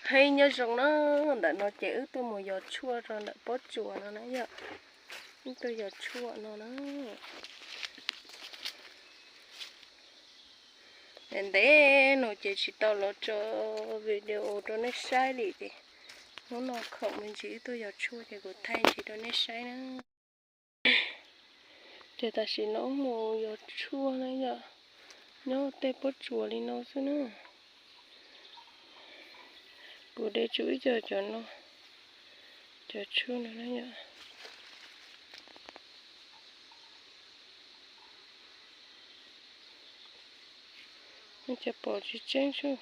Hej, nyob zoo na, ntawm no ces wb tuaj mus yos tshuaj rau ntawm pob tsuas no na yom. Wb tuaj yos tshuaj no na. Ntev ntev no ces tsis tau los tso video rau nej saib li ces hnub no khoom me ntsis wb tuaj yos tshuaj ces kuv thaij ntsis rau nej saib na. Ces tam sim no wb mus yos tshuaj na yom, nyob tej pob tsuas li no xwb na. Kuv de tsuas ib co cov no, cov tshuaj no na yom. Cov pom tsis tseeb xwb.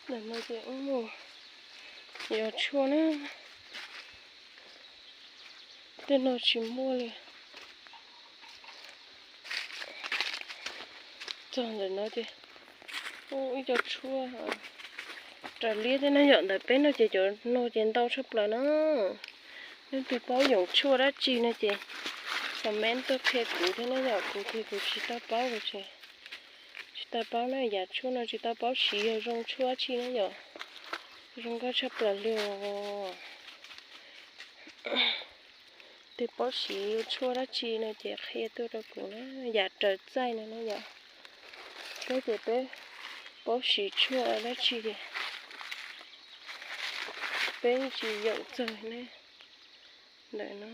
Ntawm no ces wb mus yos tshuaj na, tej no tsis muaj li. Txog ntawm no ces ib co tshuaj raws liab thiab na yom, ntawm peb no ces cov no ces ntau tshaj plaws na. Leej twg paub yoom tshuaj dab tsi no ces comment tuaj qhia kuv thiab na yom, kuv ces kuv tsis tau paub, kuv tsis tau paub na, yam tshuaj no tsis tau paub siv yog zoo tshuaj dab tsi na yom, zoo nkauj tshaj plaws li os. Twg paub siv tshuaj dab tsi no ces qhia tuaj rau kuv na, yam raws txaij no na yom. Peb ces peb paub siv tshuaj dab tsi ces peb tsis yoom txog ne. Ntawm no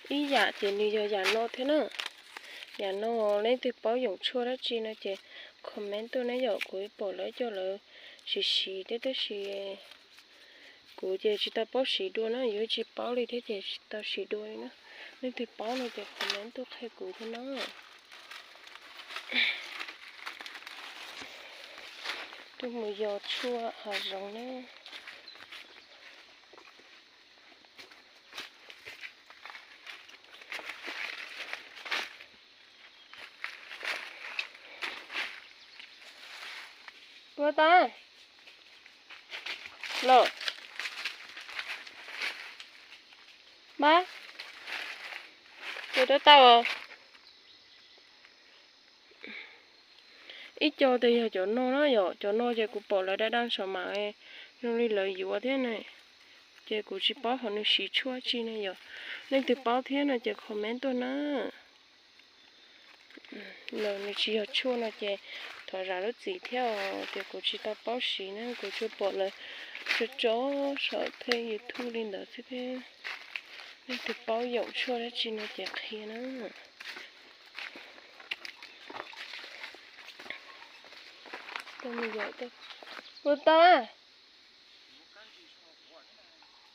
ib yam ces nws yog yam no thiab na. Yam no leej twg paub yoom tshuaj dab tsi no ces comment tuaj na yom, kuv pom lawv coj lawv siv siv thiab tab sis kuv ces tsis tau paub siv dua na, yuav tsis paub li thiab ces tsis tau siv dua li na. Leej twg paub no ces comment tuaj qhia kuv thiab na. Tuaj mus yos tshuaj hav zoov na. Ua tau los mas, ua rau tau. Ib co tias yog cov no na yom, cov no ces kuv pom lawv daj daj saum mam zoo li lawv yuav thiab ne, ces kuv tsis paub qhov nws siv tshuaj tsi ne yom. Leej twg paub thiab no ces comment tuaj na. Los nws tsis yog tshuaj no ces thov zam lub txim thiab os, tias kuv tsis tau paub siv na, kuv tsuas pom lawv tso tso saum thej YouTube li ntawd xwb thiab. Leej twg paub yoom tshuaj dab tsi no ces qhia na. Ua tau.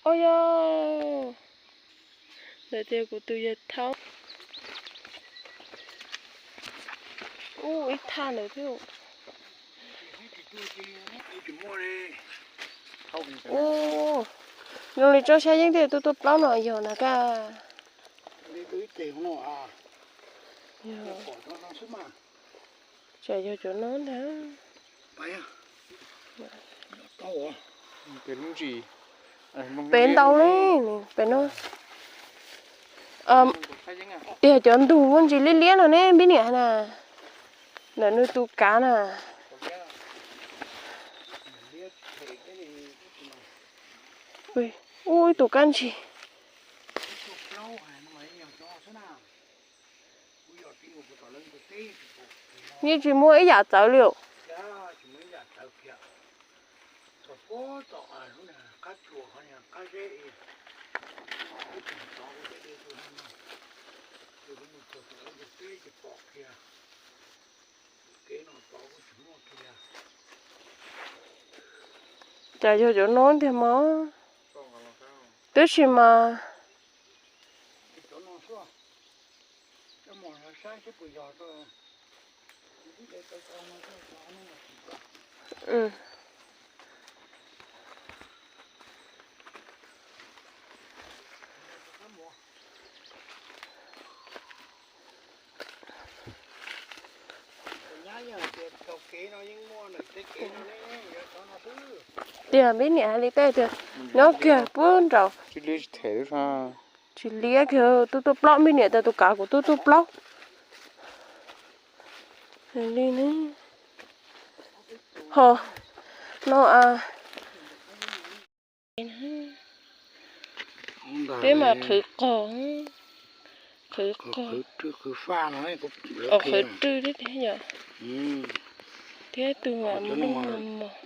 Ua yog ntawm tias kuv tus yawg thaub. Ub, ib thaj ntawd thiab. Ub, zoo li tsob xyab yeeb thiaj tuaj tuaj plaub no yog na kaj. Tsam yog cov no ntag. Pem ntau li, pem no. Tiag, cov ntug muaj ntsis liab liab no ne, npib niam na. Ntawm nws tus kav na. Ub, ib tug kab ntsis. Yeej tsis muaj ib yam txawv li os. Cas yog cov no tiag mas. Tab sis mas Nyab yog hais tias taug kev no yeej muaj ntawm tej kev no ne, yog cov no xwb. Tiag, peb niam hais li tej tias nyob kiag puag nraud. Tsis liab kiag, tuaj tuaj plaub, peb niam tias tus kav kuv tuaj tuaj plaub. Li ne, ho no a, peb mas qhwv qos, qhwv qos, qhwv rwj thiab tiag yom. Thiab tus mam mus mos,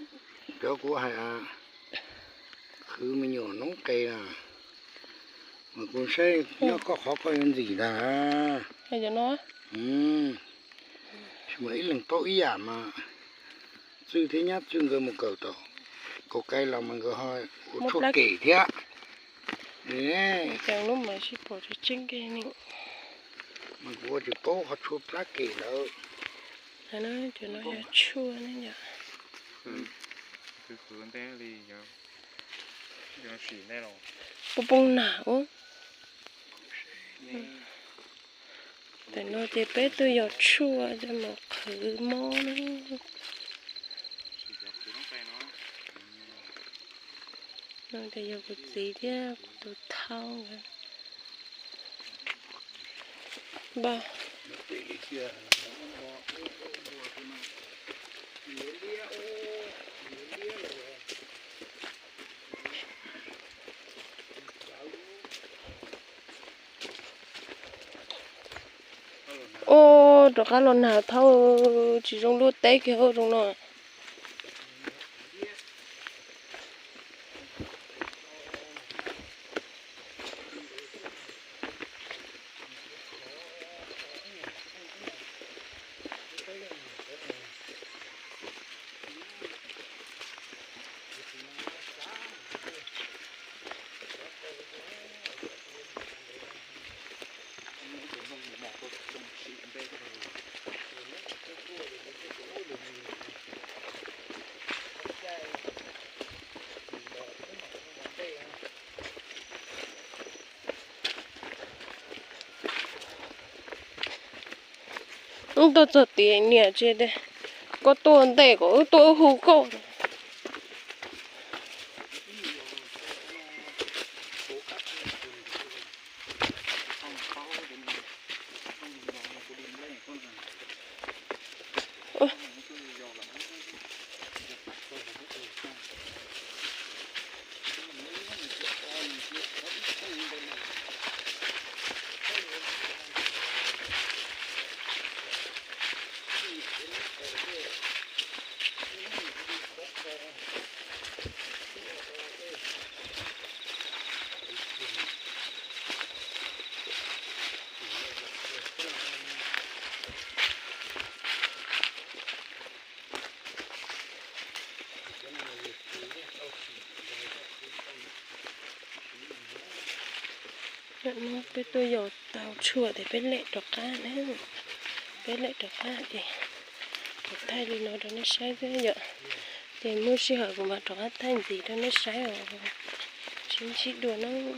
cov kuv hais, qhwv me nyuam noob qes na, mas kuv saib nyob koj qhov koj yuav ntxim ntag. Tsis muaj ib leeg paub ib yam mas, Txwj thiab Nyab Txwj nkawd mus kawm tom Kaus Kais los mas nkawd ho ua tshuaj kem thiab. Mas kuv ua tsis paub qhov tshuaj plab kem ntawd. Cov no yog tshuaj ne yom. Poob poob nag ua. Tam no ces peb tuaj yos tshuaj coj mus qhwv mob na. No ces yog kuv txiv thiab kuv tus thauj nkawd. Npaj. Ua rov qab los nag thauj, tsis zoo luaj teb kiag zoo no. Wb tuaj txog tias niam tsis tias koj tuaj ntej kom wb tuaj wb hu koj. Peb tuaj yos tau tshuaj ces peb lem rov qab na. Peb lem rov qab ces kuv thaij li no rau nej saib thiab yom. Ces muaj sij hawm kuv mam rov qab thaij ntxiv rau nej saib os. Sib ntsib dua nawb.